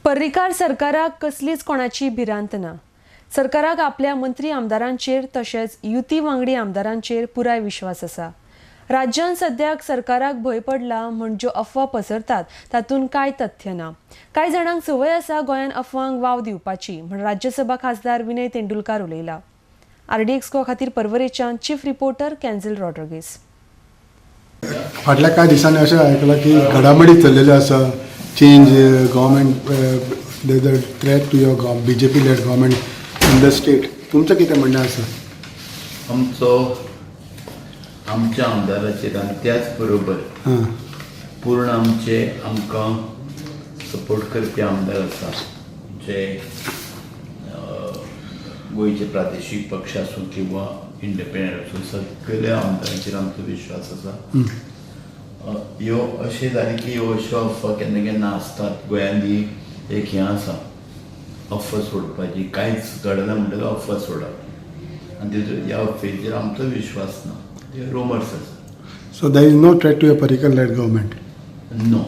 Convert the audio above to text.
पर्रीकार सरकाराक कसलीच कोणाची भिरांत ना. सरकाराक आपल्या मंत्री आमदारांचेर तशेंच युती वांगडी आमदारांचेर पुराय विश्वास आसा. राज्यांत सद्याक सरकाराक भंय पडला म्हूण ज्यो अफवा पसरतात तातूंत कांय तथ्य ना. कांय जाणांक संवय आसा गोंयांत अफवांक वाव दिवपाची म्हूण राज्यसभा खासदार विनय तेंडुलकार उलयला. आरडीएक्स गोवा खातीर परवरेच्यान चीफ रिपोर्टर कॅन्झल रॉड्रिगीस. फाटल्या कांय दिसांनी अशें आयकलां की घडामोडी चल्लेल्यो आसा. Change government, there a threat to your BJP led government in the state. तुमचें कितें म्हणणें आसा? आमचो आमच्या आमदाराचेर आनी त्याच बरोबर पूर्ण आमचे आमकां सपोर्ट करपी आमदार आसा, जे गोंयचे प्रादेशीक पक्ष आसूं किंवा इंडिपेंडंट आसूं, सगळ्या आमदारांचेर आमचो विश्वास आसा. ह्यो अशें जालें की ह्यो अश्यो अफवा केन्ना केन्ना आसतात. गोंयांत ही एक हें आसा, अफवा सोडपाची. कांयच घडना म्हणटकच अफवा सोडप आनी तेजो ह्या अफवेचेर आमचो विश्वास ना. ते रुमर्स आसा. So there is no threat to your Parrikar led government? No.